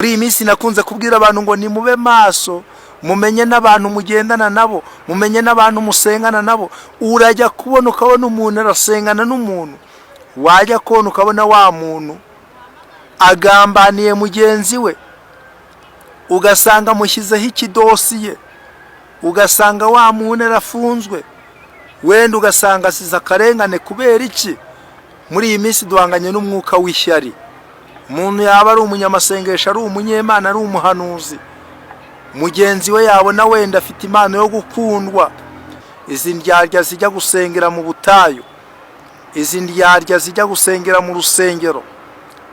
Muri iyi minsi nakunze kubwira abantu ngo nimube maso, mumenye n'abantu mugendana nabo, mumenye n'abantu musengana nabo. Urajya kubona ukabona umuntu arasengana n'umuntu, wajya kubona ukabona wa muntu agambaniye mugenzi we, ugasanga amushyizeho ikidosiye, ugasanga wa muntu arafunzwe, wenda ugasanga asize akarengane. Kubera iki? Muri iyi minsi duhanganye n'umwuka w'ishyari. Umuntu yaba ari umunyamasengesho, ari umunyemana, ari umuhanuzi, mugenzi we yabona wenda afite impano yo gukundwa. Izi ndyarya zijya gusengera mu butayu, izi ndyarya zijya gusengera mu rusengero,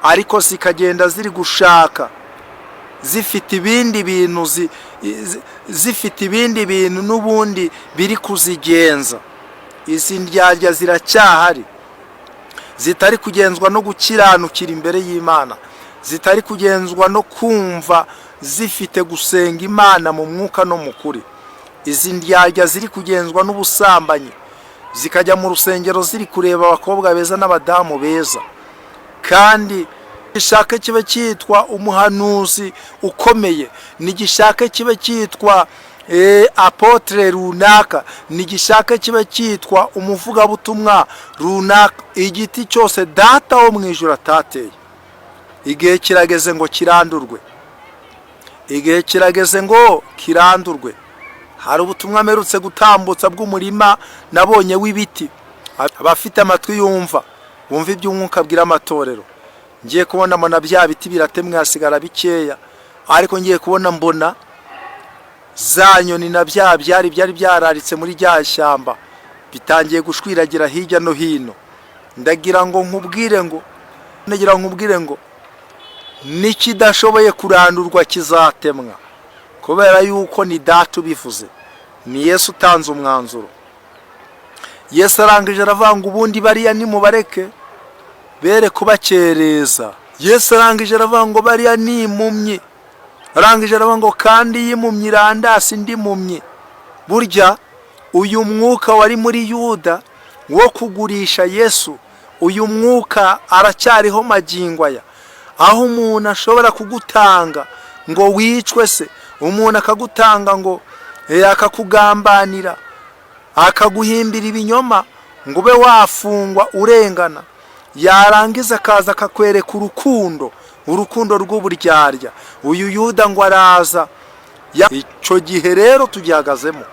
ariko zikagenda ziri gushaka, zifite ibindi bintu, zifite ibindi bintu n'ubundi biri kuzigenza. Izi ndyarya ziracyahari, zitari kugenzwa no gukiranukira imbere y'Imana, zitari kugenzwa no kumva zifite gusenga Imana mu mwuka no mu kuri. Izi ndyarya ziri kugenzwa n'ubusambanyi, zikajya mu rusengero ziri kureba abakobwa beza n'abadamu beza, kandi gishake kibe cyitwa umuhanuzi ukomeye, nigishake kibe cyitwa apôtre runaka, nigishake kibe cyitwa umuvugabutumwa runaka, igiti cyose Data wo mu ijuru atateye, igihe kirageze ngo kirandurwe. Igihe kirageze ngo kirandurwe. Hari ubutumwa mperutse gutambutsa bw'umurima nabonye w'ibiti. Abafite amatwi yumva bumva iby'umwuka abwira amatorero. Ngiye kubona mbona bya biti biratemwe, hasigara bikeya, ariko ngiye kubona mbona za nyoni na bya byari byari byararitse muri rya shyamba bitangiye gushwiragira hirya no hino. Ndagira ngo nkubwire ngo n'ikidashoboye kurandurwa kizatemwa, kubera yuko ni Data ubivuze, ni Yesu utanze umwanzuro. Yesu arangije aravuga ngo ubundi bariya nimubareke bere kubakereza. Yesu arangije aravuga ngo bariya ni impumyi. Arangije aravuga ngo kandi iyo impumyi irandase indi mpumyi. Burya uyu mwuka wari muri Yuda wo kugurisha Yesu, uyu mwuka aracyariho magingo aya, aho umuntu ashobora kugutanga ngo wicwe se, umuntu akagutanga ngo akakugambanira, akaguhimbira ibinyoma ngo ube wafungwa urengana, yarangiza akaza akakwereka urukundo, urukundo rw'uburyarya. Uyu Yuda ngo araza. Icyo gihe rero tugihagazemo.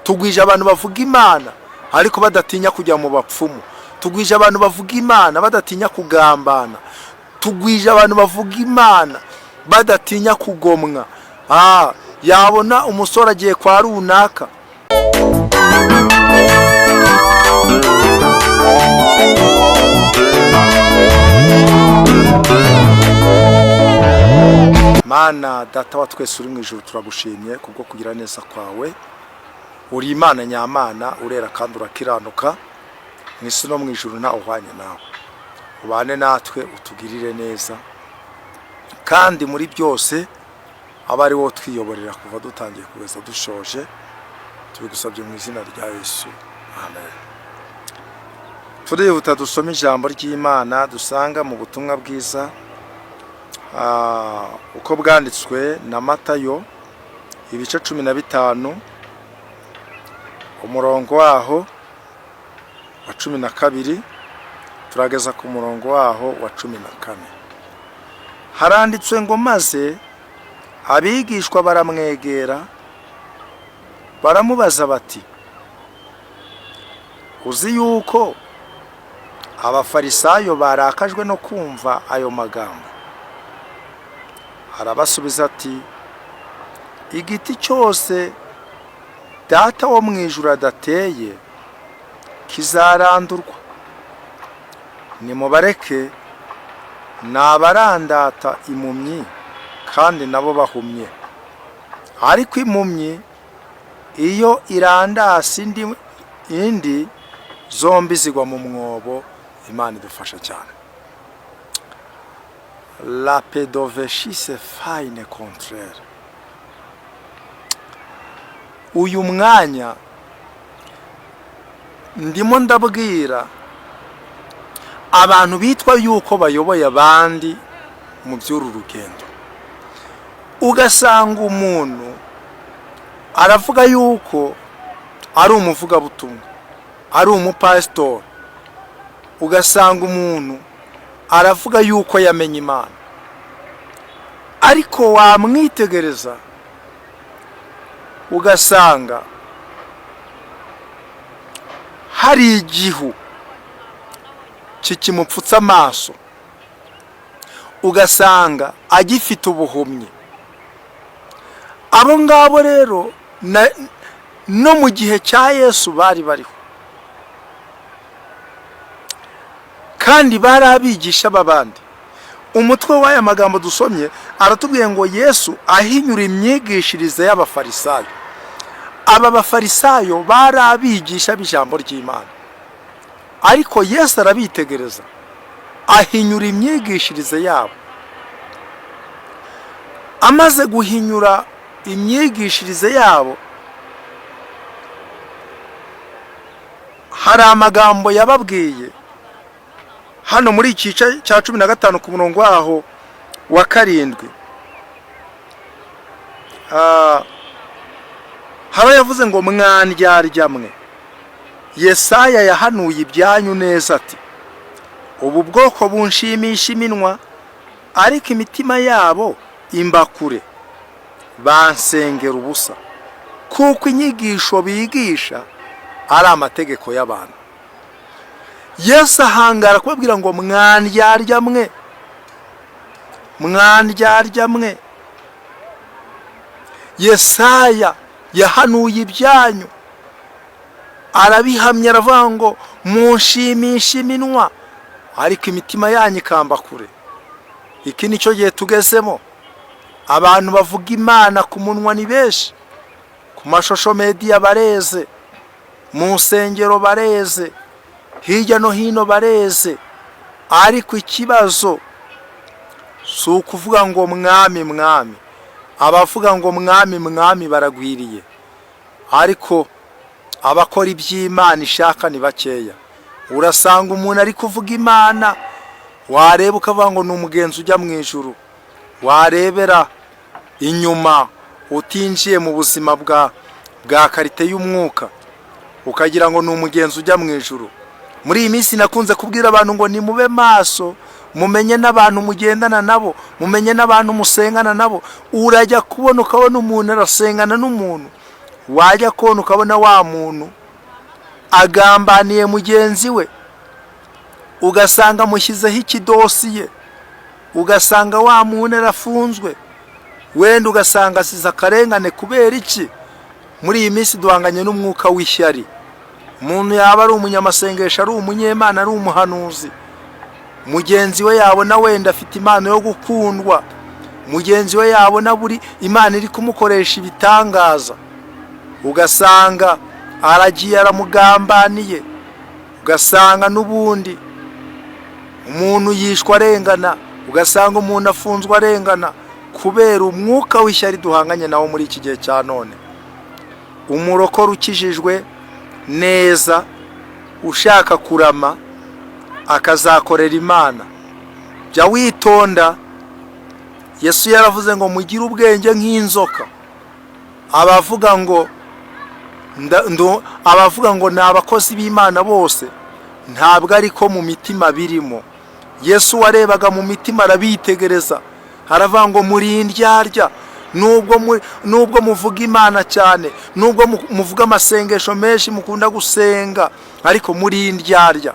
Tugwije abantu bavuga Imana ariko badatinya kujya mu bapfumu. Tugwije abantu bavuga Imana badatinya kugambana. Tugwije abantu bavuga Imana badatinya kugomwa. Yabona umusore agiye kwa runaka. Mana Data wa twese uri mu ijuru, turagushimye kubwo kugira neza kwawe. Uri Imana nyamana, urera kandi urakiranuka. Mu isi no mu ijuru ntawe uhwanye nawe. Ubane natwe, utugirire neza, kandi muri byose abe ari wowe twiyoborera kuva dutangiye kugeza dushoje. Tubigusabye mu izina rya Yesu, amen. Turihuta dusome ijambo ry'Imana dusanga mu butumwa bwiza uko bwanditswe na Matayo, ibice 15, umurongo waho wa 12 turageza ku murongo waho wa 14. Haranditswe ngo: "Maze abigishwa baramwegera, baramubaza bati: 'Uzi yuko Abafarisayo barakajwe no kumva ayo magambo?' Arabasubiza ati: 'Igiti cyose Data wo mu ijuru adateye kizarandurwa. Nimubareke, ni abarandata impumyi kandi nabo bahumye. Ariko impumyi iyo irandase indi, zombi zigwa mu mwobo.'" Imana idufasha cyane. La pédovechise fine contraire. Uyu mwanya ndimo ndabwira abantu bitwa yuko bayoboye abandi mu by'uru rugendo. Ugasanga umuntu aravuga yuko ari umuvugabutumwa, ari umupasitori, ugasanga umuntu aravuga yuko yamenye Imana, ariko wamwitegereza ugasanga hari igihu kikimupfutse amaso, ugasanga agifite ubuhumyi. Abo ngabo rero no mu gihe cya Yesu bari bariho, kandi bari abigisha b'abandi. Umutwe w'aya magambo dusomye aratubwiye ngo Yesu ahinyura imyigishirize y'Abafarisayo. Aba bafarisayo bari abigisha b'ijambo ry'Imana, ariko Yesu arabitegereza ahinyura imyigishirize yabo. Amaze guhinyura imyigishirize yabo, hari amagambo yababwiye hano muri iki gice cya 15 ku murongo waho wa 7. Haba yavuze ngo mwandyarya mwe, Yesaya yahanuye ibyanyu neza ati ubu bwoko bunshimisha iminwa, ariko imitima yabo imba kure, bansengera ubusa, kuko inyigisho bigisha ari amategeko y'abantu. Yesu ahangara kubabwira ngo mwandyarya mwe, mwandyarya mwe, Yesaya yahanuye ibyanyu, arabihamya, aravuga ngo munshimisha iminwa, ariko imitima yanyu ikamba kure. Iki nicyo gihe tugezemo. Abantu bavuga Imana ku munwa ni benshi, ku mashusho media bareze, mu nsengero bareze, hirya no hino bareze, ariko ikibazo si ukuvuga ngo mwami mwami. Abavuga ngo mwami mwami baragwiriye, ariko abakora iby'Imana ishaka ni bakeya. Urasanga umuntu ari kuvuga Imana, wareba ukavuga ngo ni umugenzi ujya mu ijuru, warebera inyuma utinjiye mu buzima bwa karite y'umwuka ukagira ngo ni umugenzi ujya mu ijuru. Muri iyi minsi nakunze kubwira abantu ngo nimube maso, mumenye n'abantu mugendana nabo, mumenye n'abantu musengana nabo. Urajya kubona ukabona umuntu arasengana n'umuntu, wajya kubona ukabona wa muntu agambaniye mugenzi we, ugasanga amushyizeho ikidosiye, ugasanga wa muntu arafunzwe, wenda ugasanga asize akarengane. Kubera iki? Muri iyi minsi duhanganye n'umwuka w'ishyari. Umuntu yaba ari umunyamasengesho, ari umunyemana, ari umuhanuzi, mugenzi we yabona wenda afite impano yo gukundwa, mugenzi we yabona buri Imana iri kumukoresha ibitangaza, ugasanga aragiye aramugambaniye, ugasanga n'ubundi umuntu yishwe arengana, ugasanga umuntu afunzwe arengana, kubera umwuka w'ishyari duhanganye nawo muri iki gihe cya none. Umurokore ukijijwe neza ushaka kurama akazakorera Imana, jya witonda. Yesu yaravuze ngo mugire ubwenge nk'inzoka. Abavuga ngo abavuga ngo ni abakozi b'Imana bose ntabwo ariko mu mitima birimo. Yesu warebaga mu mitima arabitegereza, aravuga ngo muri indyarya, nubwo muvuga Imana cyane, nubwo muvuga amasengesho menshi mukunda gusenga, ariko muri indyarya.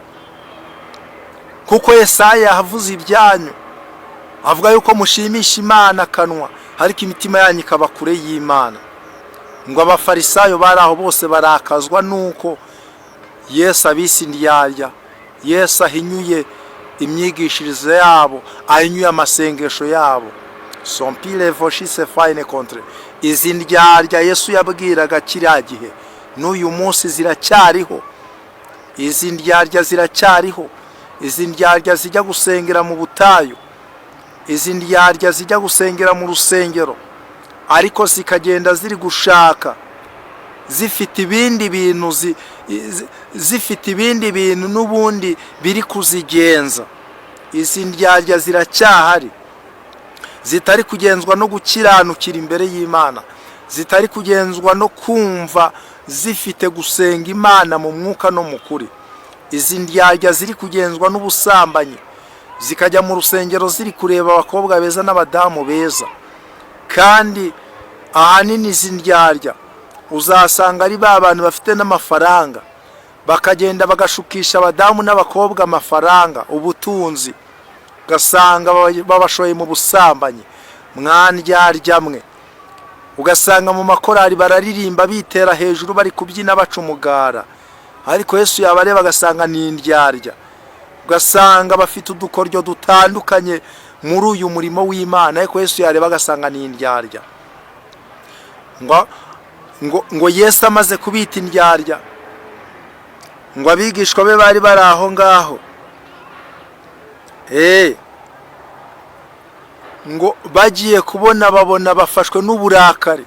Kuko Yesaya yavuze ibyanyu, avuga yuko mushimisha Imana akanwa, ariko imitima yanyu ikaba kure y'Imana. Ngo Abafarisayo bari aho bose barakazwa nuko Yesu abise indyarya, Yesu ahinyuye imyigishirize yabo, ahinyuye amasengesho yabo. Sompire voshise fayine kontre. Izi ndyarya Yesu yabwiraga kiriya gihe n'uyu munsi ziracyariho. Izi ndyarya ziracyariho. Izi ndyarya zijya gusengera mu butayu, izi ndyarya zijya gusengera mu rusengero, ariko zikagenda ziri gushaka, zifite ibindi bintu, zifite ibindi bintu n'ubundi biri kuzigenza. Izi ndyarya ziracyahari. Zitari kugenzwa no gukiranukira imbere y'Imana, zitari kugenzwa no kumva zifite gusenga Imana mu mwuka no mu kuri. Izi ndyarya ziri kugenzwa n'ubusambanyi, zikajya mu rusengero ziri kureba abakobwa beza n'abadamu beza. Kandi ahanini izi ndyarya uzasanga ari ba bantu bafite n'amafaranga, bakagenda bagashukisha abadamu n'abakobwa amafaranga, ubutunzi, ugasanga babashoye mu busambanyi. Mwandyarya mwe, ugasanga mu makorari bararirimba bitera hejuru, bari kubyina baca umugara, ariko Yesu yabareba agasanga ni indyarya. Ugasanga bafite udukoryo dutandukanye muri uyu murimo w'Imana, ariko Yesu yareba agasanga ni indyarya. Ngo Yesu amaze kubita indyarya, ngo abigishwa be bari bari aho ngaho, ngo bagiye kubona babona bafashwe n'uburakari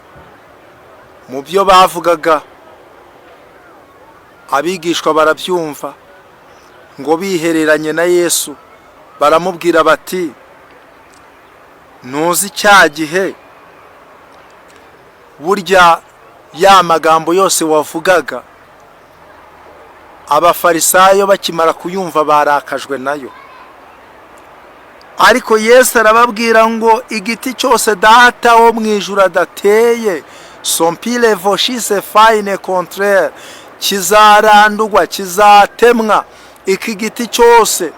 mu byo bavugaga. Abigishwa barabyumva, ngo bihereranye na Yesu baramubwira bati: "Ntuzi cya gihe burya ya magambo yose wavugaga, Abafarisayo bakimara kuyumva barakajwe nayo?" Ariko Yesu arababwira ngo: "Igiti cyose Data wo mu ijuru adateye, sompile voshise fayine kontrere, kizarandurwa, kizatemwa. Iki giti cyose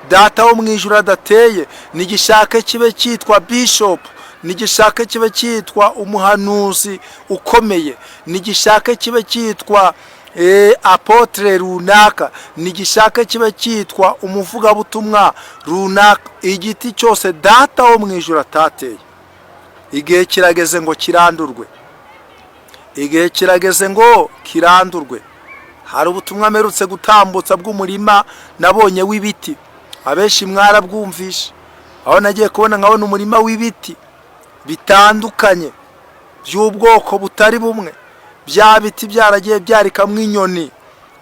Data wo mu ijuru adateye, nigishake kibe cyitwa bishopu, nigishake kibe cyitwa umuhanuzi ukomeye, nigishake kibe cyitwa apôtre runaka, nigishake kibe cyitwa umuvugabutumwa runaka, igiti cyose Data wo mu ijuru atateye, igihe kirageze ngo kirandurwe, igihe kirageze ngo kirandurwe." Hari ubutumwa mperutse gutambutsa bw'umurima nabonye w'ibiti, abenshi mwarabwumvishe, aho nagiye kubona nkabona umurima w'ibiti bitandukanye by'ubwoko butari bumwe. Bya biti byaragiye byarikamwo inyoni,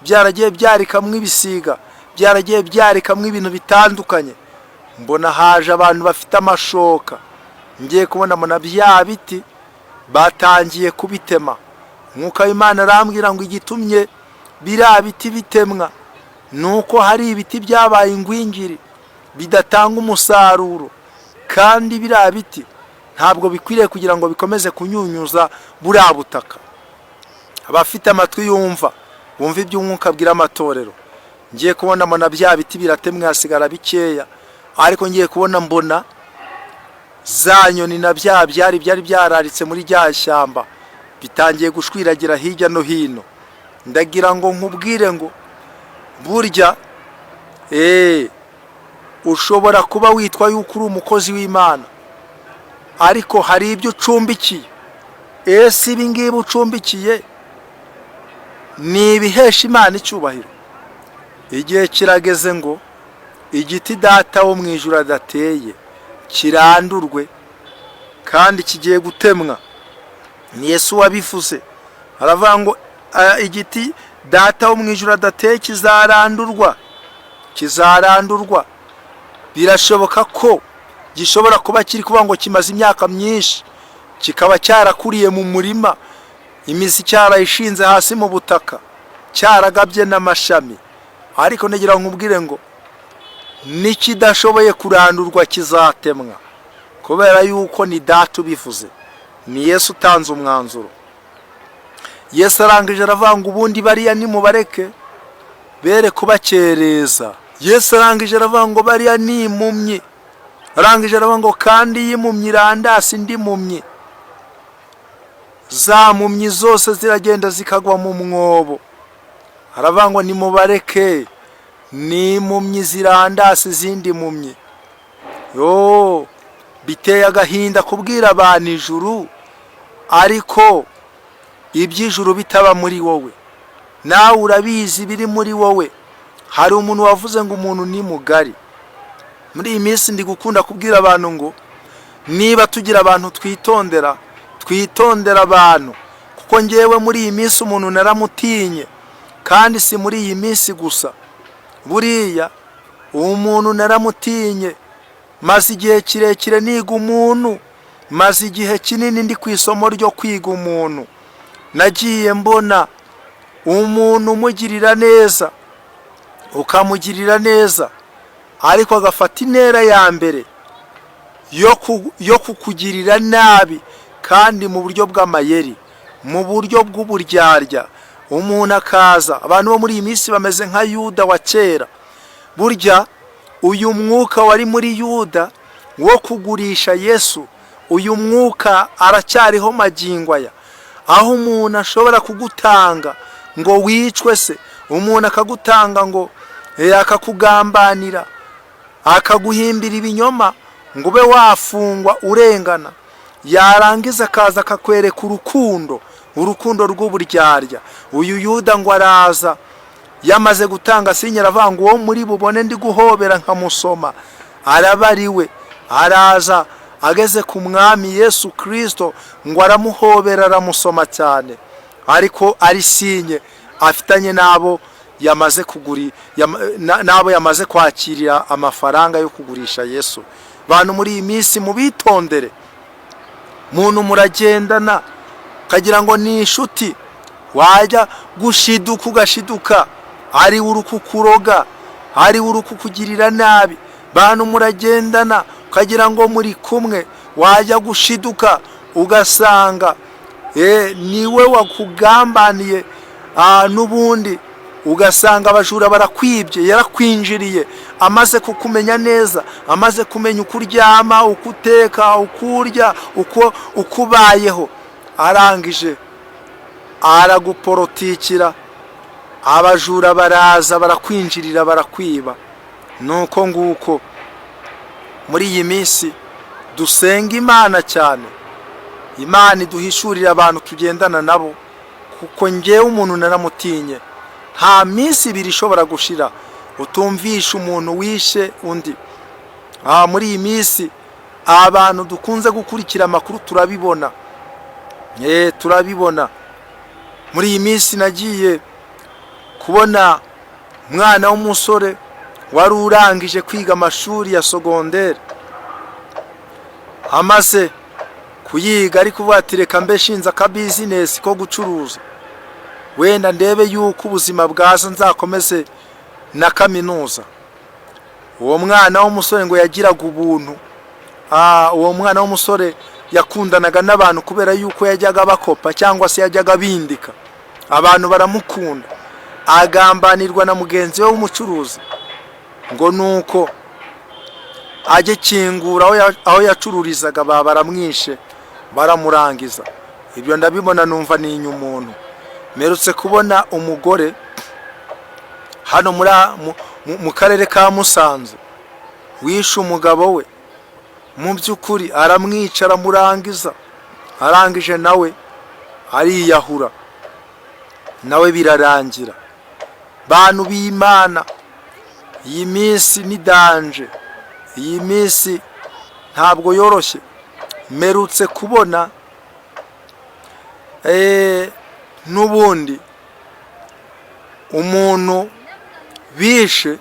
byaragiye byarikamwo ibisiga, byaragiye byarikamwo ibintu bitandukanye. Mbona haje abantu bafite amashoka, ngiye kubona mbona bya biti batangiye kubitema. Umwuka w'Imana arambwira ngo igitumye biriya biti bitemwa ni uko hari ibiti byabaye ingwingiri, bidatanga umusaruro, kandi biriya biti ntabwo bikwiriye kugira ngo bikomeze kunyunyuza buriya butaka. Abafite amatwi yumva bumva ibyo Umwuka abwira amatorero. Ngiye kubona mbona bya biti biratemwe, hasigara bikeya, ariko ngiye kubona mbona za nyoni na bya byari byari byararitse muri rya shyamba bitangiye gushwiragira hirya no hino. Ndagira ngo nkubwire ngo burya ushobora kuba witwa yuko uri umukozi w'Imana, ariko hari ibyo ucumbikiye. Ese ibi ngibi ucumbikiye ni ibihesha Imana icyubahiro? Igihe kirageze ngo igiti Data wo mu ijuru adateye kirandurwe, kandi kigiye gutemwa. Ni Yesu wabivuze, aravuga ngo igiti Data wo mu ijuru adateye kizarandurwa, kizarandurwa. Birashoboka ko gishobora kuba kiri kuvuga ngo kimaze imyaka myinshi, kikaba cyarakuriye mu murima, imizi cyarayishinze hasi mu butaka, cyaragabye n'amashami, ariko ngira nkubwire ngo nikidashoboye kurandurwa kizatemwa, kubera yuko ni Data ubivuze, ni Yesu utanze umwanzuro. Yesu arangije aravuga ngo ubundi bariya nimubareke bere kubakereza. Yesu arangije aravuga ngo bariya ni impumyi. Arangije aravuga ngo kandi iyo impumyi irandase indi mpumyi, za mpumyi zose ziragenda zikagwa mu mwobo. Aravuga ngo nimubareke, ni impumyi zirandase izindi mpumyi. Yo, biteye agahinda kubwira abantu ijuru, ariko iby'ijuru bitaba muri wowe. Nawe urabizi biri muri wowe. Hari umuntu wavuze ngo umuntu ni mugari. Muri iyi minsi ndi gukunda kubwira abantu ngo niba tugira abantu twitondera, twitondera abantu, kuko ngewe muri iyi minsi umuntu naramutinye. Kandi si muri iyi minsi gusa, buriya uwo muntu naramutinye. Maze igihe kirekire niga umuntu, maze igihe kinini ndi ku isomo ryo kwiga umuntu. Nagiye mbona umuntu umugirira neza, ukamugirira neza, ariko agafata intera ya mbere yo kukugirira nabi, kandi mu buryo bw'amayeri, mu buryo bw'uburyarya. Umuntu akaza, abantu bo muri iyi minsi bameze nka Yuda wa kera. Burya uyu mwuka wari muri Yuda wo kugurisha Yesu, uyu mwuka aracyariho magingo aya, aho umuntu ashobora kugutanga ngo wicwe se, umuntu akagutanga ngo akakugambanira, akaguhimbira ibinyoma ngo ube wafungwa urengana, yarangiza akaza akakwereka urukundo, urukundo rw'uburyarya. Uyu Yuda ngo araza yamaze gutanga signe, aravuga ngo uwo muri bubone ndi guhobera nkamusoma araba ari we. Araza ageze ku Mwami Yesu Kirisito, ngo aramuhobera, aramusoma cyane, ariko ari signe afitanye n'abo yamaze kuguri n'abo yamaze kwakirira amafaranga yo kugurisha Yesu. Bantu muri iyi minsi mubitondere. Muntu muragendana ukagira ngo ni inshuti, wajya gushiduka ugashiduka ari we uri kukuroga, ari we uri kukugirira nabi. Bantu muragendana ukagira ngo muri kumwe, wajya gushiduka ugasanga niwe wakugambaniye. N'ubundi ugasanga abajura barakwibye, yarakwinjiriye amaze kukumenya neza, amaze kumenya uko uryama, uko uteka, uko urya, uko ubayeho. Arangije araguporotikira, abajura baraza barakwinjirira, barakwiba. Nuko nguko muri iyi minsi dusenga Imana cyane, Imana iduhishurira abantu tugendana nabo, kuko ngewe umuntu naramutinye. Nta minsi 2 ishobora gushira utumvisha umuntu wishe undi. Aha muri iyi minsi abantu dukunze gukurikira amakuru turabibona, turabibona. Muri iyi minsi nagiye kubona umwana w'umusore wari urangije kwiga amashuri ya secondaire, amaze kuyiga ariko uvuga ati: "Reka mbe nshinze aka business ko gucuruza, wenda ndebe yuko ubuzima bwaza nzakomeze na kaminuza." Uwo mwana w'umusore ngo yagiraga ubuntu. Uwo mwana w'umusore yakundanaga n'abantu kubera yuko yajyaga abakopa cyangwa se yajyaga abindika, abantu baramukunda. Agambanirwa na mugenzi we w'umucuruzi, ngo nuko ajye kingura aho yacururizaga, ba baramwishe, baramurangiza. Ibyo ndabibona numva ninya umuntu. Mperutse kubona umugore hano mu karere ka Musanze wishe umugabo we. Mu by'ukuri aramwica, aramurangiza, arangije nawe ariyahura, nawe birarangira. Bantu b'Imana, iyi minsi ni danger, iyi minsi ntabwo yoroshye. Mperutse kubona n'ubundi umuntu bishe,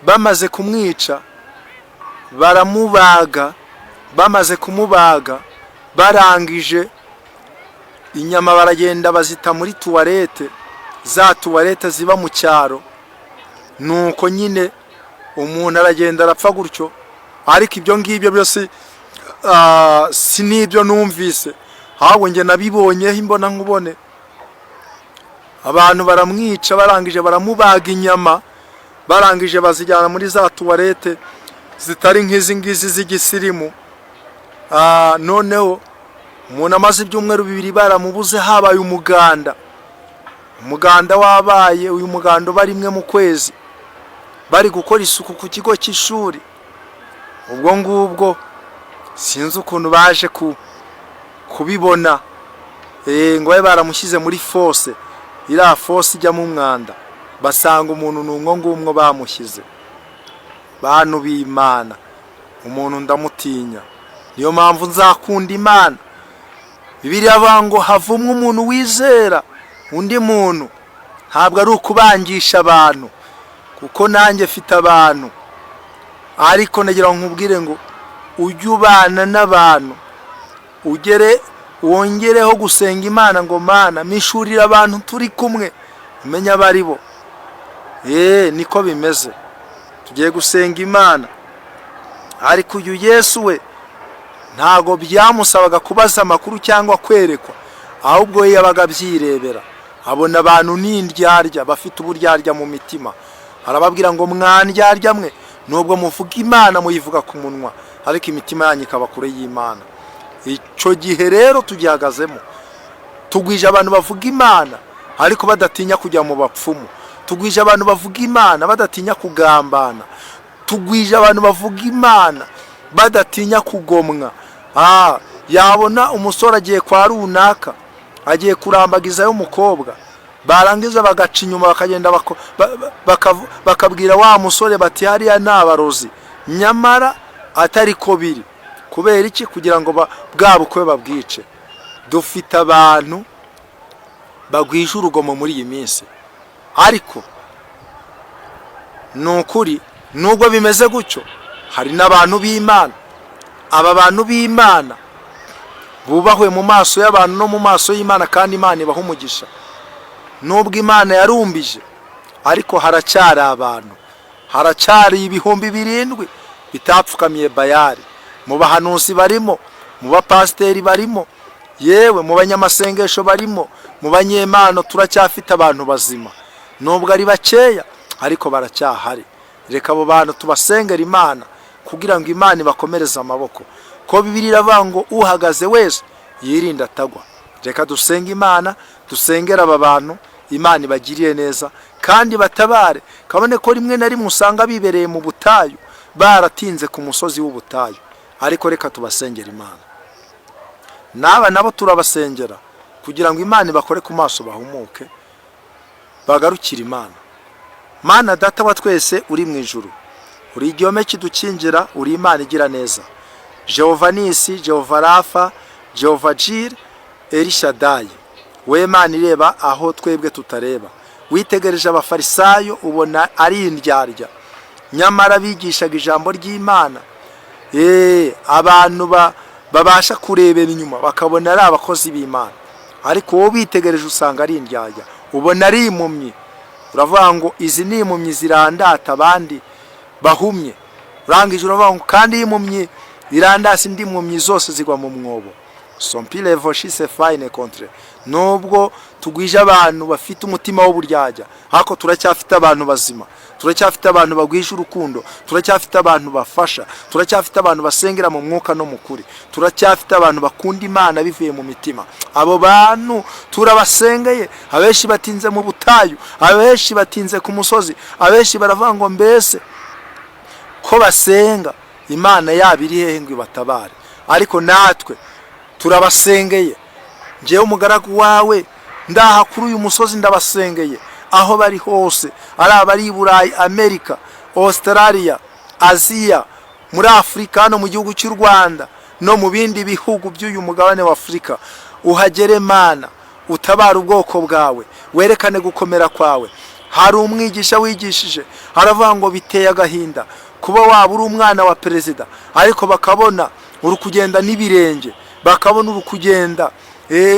bamaze kumwica baramubaga, bamaze kumubaga barangije inyama baragenda bazita muri toilette, za toilette ziba mu cyaro. Nuko nyine umuntu aragenda arapfa gutyo. Ariko ibyo ngibyo byose si n'ibyo numvise, ahubwo njye nabibonyeho imbona nkubone. Abantu baramwica, barangije baramubaga inyama, barangije bazijyana muri za toilette zitari nk'izi ngizi z'igisirimu. Noneho umuntu amaze ibyumweru 2 baramubuze. Habaye umuganda, umuganda wabaye, uyu muganda uba rimwe mu kwezi, bari gukora isuku ku kigo cy'ishuri. Ubwo ngubwo sinzi ukuntu baje kubibona, ngo babe baramushyize muri fosse, iriya fosse ijyamo umwanda, basanga umuntu ni umwo ngumwo bamushyize. Bantu b'Imana, umuntu ndamutinya, niyo mpamvu nzakunda Imana. Bibiliya avuga ngo havumwe umuntu wizera undi muntu. Ntabwo ari ukubangisha abantu, kuko nanjye mfite abantu. Ariko nagira ngo nkubwire ngo ujye ubana n'abantu, ugere wongereho gusenga Imana ngo: "Mana, mishurire abantu turi kumwe, umenye abo ari bo." Niko bimeze. Tugiye gusenga Imana. Ariko uyu Yesu we ntago byamusabaga kubaza amakuru cyangwa kwerekwa, ahubwo we yabaga abyirebera, abona abantu n'indyarya, bafite uburyarya mu mitima. Arababwira ngo: "Mwandyarya mwe, nubwo muvuga Imana, muyivuga ku munwa, ariko imitima yanyu ikaba kure y'Imana." Icyo gihe rero tugihagazemo. Tugwije abantu bavuga Imana ariko badatinya kujya mu bapfumu. Tugwije abantu bavuga Imana badatinya kugambana. Tugwije abantu bavuga Imana badatinya kugomwa. Yabona umusore agiye kwa runaka, agiye kurambagizayo umukobwa, barangiza bagaca inyuma, bakagenda bakabwira wa musore bati: "Hariya ni abarozi," nyamara atari ko biri. Kubera iki? Kugira ngo bwa bukwe babwice. Dufite abantu bagwije urugomo muri iyi minsi. Ariko ni ukuri, nubwo bimeze gutyo, hari n'abantu b'Imana. Aba bantu b'Imana bubahwe mu maso y'abantu no mu maso y'Imana, kandi Imana ibaha umugisha. Nubwo Imana yarumbije, ariko haracyari abantu, haracyari 7000 bitapfukamiye Bayari. Mu bahanuzi barimo, mu bapasiteri barimo, yewe mu banyamasengesho barimo, mu banyempano turacyafite abantu bazima. Nubwo ari bakeya, ariko baracyahari. Reka abo bantu tubasengera Imana kugira ngo Imana ibakomereze amaboko, ko Bibiliya iravuga ngo uhagaze wese yirinde atagwa. Reka dusenge Imana, dusengere aba bantu, Imana ibagiriye neza kandi batabare, kabone ko rimwe na rimwe usanga bibereye mu butayu, baratinze ku musozi w'ubutayu. Ariko reka tubasengera Imana. N'aba nabo turabasengera kugira ngo Imana ibakore ku maso, bahumuke, bagarukire Imana. Mana Data wa twese uri mu ijuru, uri igihome kidukingira, uri Imana igira neza, Jehova Nisi, Jehova Rafa, Jehova Jire, Elishadayi, we Mana ireba aho twebwe tutareba. Witegereje Abafarisayo ubona ari indyarya, nyamara bigishaga ijambo ry'Imana. Abantu babasha kurebera inyuma bakabona ari abakozi b'Imana, ariko wowe witegereje usanga ari indyarya, ubona ari impumyi. Uravuga ngo izi ni impumyi zirandata abandi bahumye. Urangije uravuga ngo kandi iyo impumyi irandase indi mpumyi, zose zigwa mu mwobo. Sompile voshise fayine contre. Nubwo tugwije abantu bafite umutima w'uburyarya, ariko turacyafite abantu bazima, turacyafite abantu bagwije urukundo, turacyafite abantu bafasha, turacyafite abantu basengera mu mwuka no mu kuri, turacyafite abantu bakunda Imana bivuye mu mitima. Abo bantu turabasengeye. Abenshi batinze mu butayu, abenshi batinze ku musozi, abenshi baravuga ngo mbese ko basenga, Imana yabo iri hehe ngo ibatabare? Ariko natwe turabasengeye. Ngewe umugaragu wawe ndaha kuri uyu musozi, ndabasengeye aho bari hose, ari abari i Burayi, Amerika, Australia, Aziya, muri Afurika, hano mu gihugu cy'u Rwanda no mu bindi bihugu by'uyu mugabane wa Afurika. Uhagere Mana, utabara ubwoko bwawe, werekane gukomera kwawe. Hari umwigisha wigishije aravuga ngo biteye agahinda kuba waba uri umwana wa perezida, ariko bakabona uri kugenda n'ibirenge, bakabona uri kugenda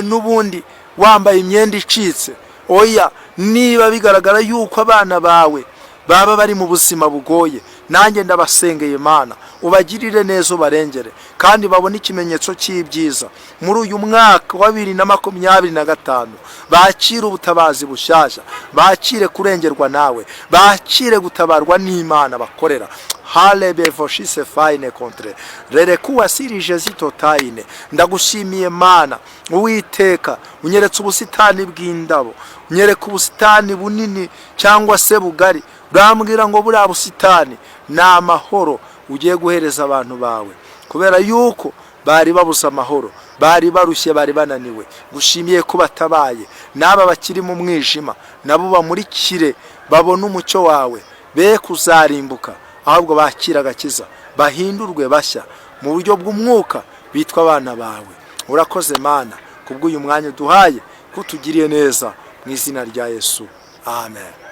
n'ubundi wambaye imyenda icitse. Oya, niba bigaragara yuko abana bawe baba bari mu buzima bugoye, nanjye ndabasengeye Mana, ubagirire neza, ubarengere, kandi babone ikimenyetso cy'ibyiza muri uyu mwaka wa 2025. Bakire ubutabazi bushyashya, bakire kurengerwa nawe, bakire gutabarwa n'Imana bakorera. Halebevoshise fayine kontre rerekuwa sirije zitotayine. Ndagushimiye Mana Uwiteka, unyeretse ubusitani bw'indabo, unyereka ubusitani bunini cyangwa se bugari. Urambwira ngo buriya busitani ni amahoro ugiye guhereza abantu bawe, kubera yuko bari babuze amahoro, bari barushye, bari bananiwe. Gushimiye ko batabaye n'aba bakiri mu mwijima, nabo bamurikire, babone umucyo wawe, be kuzarimbuka, ahubwo bakira agakiza, bahindurwe bashya mu buryo bw'umwuka, bitwa abana bawe. Urakoze Mana kubw'uyu mwanya uduhaye, ko utugiriye neza, mu izina rya Yesu, amen.